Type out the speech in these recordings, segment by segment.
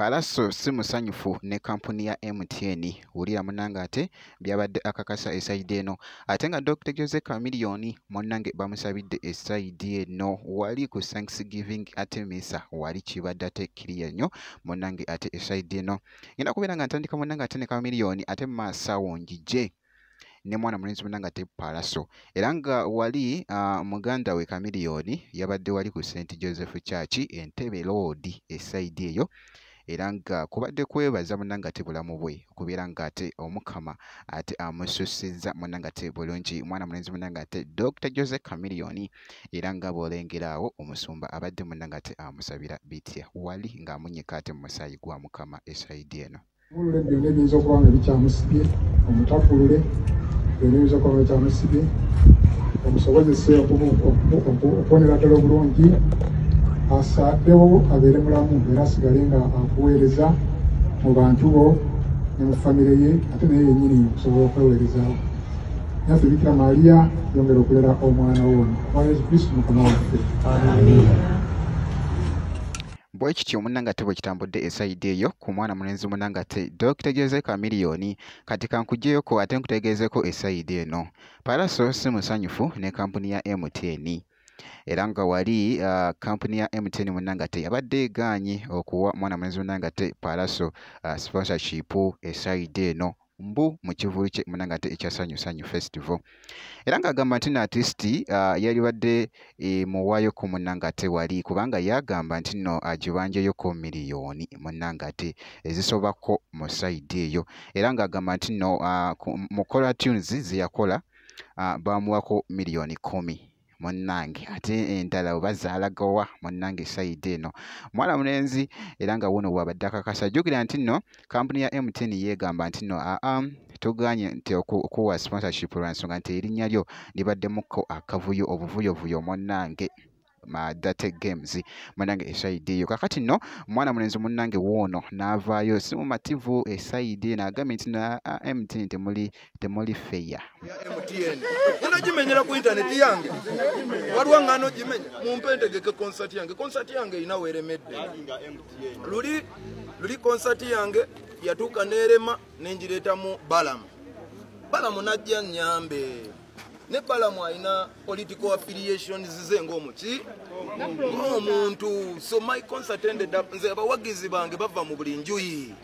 Pallaso si musanyufu ne kampuni ya MTN. Wulira munnange ate byabadde akakasa e side eno. Ate nga Dr. Jose Chameleone munnange bamusabidde e side eno wali ku Thanksgiving ate misa wali kibadde ate kiriya nnyo munnange ate e side eno. Ngenda kubeera nga ntandika munnange ate ne Chameleone ate mu maaso awo njije ne mwana mulenzi munnange ate Pallaso. Era nga wali muganda we Chameleone yabadde wali ku St. Joseph Church Entebbe Road e side eyo. Era nga kubadde kwebaza munnange ate bulamu bwe okubeera nga ate Omukama ate amusussizza munnange ate bulungi mwana mulenzi munnange ate Dr. Jose Chameleone. Era nga bw'olengera awo omusumba abadde munnange ate amusabira bitya wali ng'amunyika ate mu musaayi gwa Mukama e side eno. Mulule byonna ebiyinza okuba nga bikyamusibye, omutakulule byonna ebiyinza okuba nga bikyamusibye, omusobozese okuwonera ddala obulungi, asaaddewo abeere mulamu era asigale nga akuweereza mu bantu bo ne mu famire ye, ate naye yennyini okusobola okweweerezaawo. Naffe Bikira Maria yongera okulera omwana wo ono. Wa Yesu Kristo Mukama waffe. Amiina. Bwe kityo munnange ate bwe kitambudde e side eyo ku mwana mulenzi munnange ate Dr. Jose Chameleone. Kati kankugyeyoko ate nkutegeezeeko e side eno. Pallaso si musanyufu ne kampuni ya MTN. Era nga wali kampuni ya MTN munnange ate yabadde egaanye okuwa mwana mulenzi munnange ate Pallaso sponsorship e side eno mbu mu kivvulu kye munnange ate ekya Sanyu Sanyu Festival. Era ng'agamba nti nno artist yalibadde muwaayoko munnange ate wali kubanga yagamba nti nno agibanjeyoko miliyoni munnange ate ezisobako mu side eyo. Era ng'agamba nti nno mu Kola Tunes ze yakola baamuwako miliyoni 10 munnange ate endala oba zaalagawa munnange side eno. Mwana mulenzi era nga wuno bw'abadde akakasa. Jjukira nti nno kampuni ya MTN yeegamba nti nno aa tuganye nti okuwa sponsorship lwa nsonga nti erinnya lyo libaddemukko akavuyo obuvuyovuyo munnange Date Games munnange e side eyo. Kaakati nno mwana mulenzi munnange woono n'avaayo si mumativu e side eno, agambye nti nno MTN temuli fair. MTN ngenda gimenyera ku internet yange, waliwo ngano gimenya mumpe ntegeke concert yange. Concert yange erina weeremedde luli luli concert yange yatuuka n'erema nengireetamu Balamu. Balamu najja nnyambe ne Balamu alina political affiliations ze ng'omuki ng'omuntu. So my concert ended up, nze abawagizi bange bava mu buli njuyi,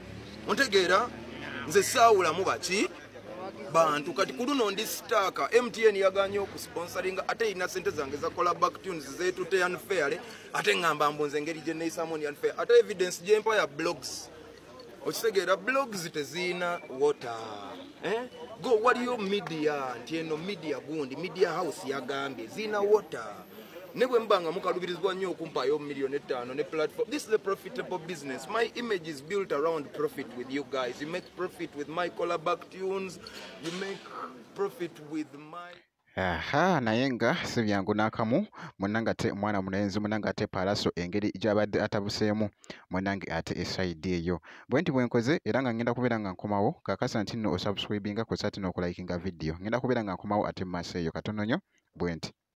ontegeera nze saawulamu baki bantu. Kati ku luno ndi stuck, MTN yaganye okusponsoringa ate erina sente zange zakola back tunes zeetute unfairly, ate ŋŋamba mbu nze engeri gye neeyisaamu ndi unfair, ate evidence gyempa ya blogs. Okitegeera blogs teziina water, eh? Go waliyo media nti eno media gundi media house yagambye ziina water. Ne bwe mba nga mukalubirizibwa nnyo okumpaayo miliyoni 5 ne platform. This is a profitable business. My image is built around profit with you guys. You make profit with my callback tunes, you make profit with my Aha, naye nga si byangu n'akamu munnange ate mwana mulenzi munnange ate Pallaso engeri gy'abadde atabuseemu munnange ate e side eyo. Bwe nti bwe nkoze era nga ngenda kubeera nga nkomawo, kakasa nti nno osubscribinga kw'ossa ate n'okulayikinga vidiyo. Ngenda kubeera nga nkomawo ate mu maaso eyo katono nnyo bwe nti.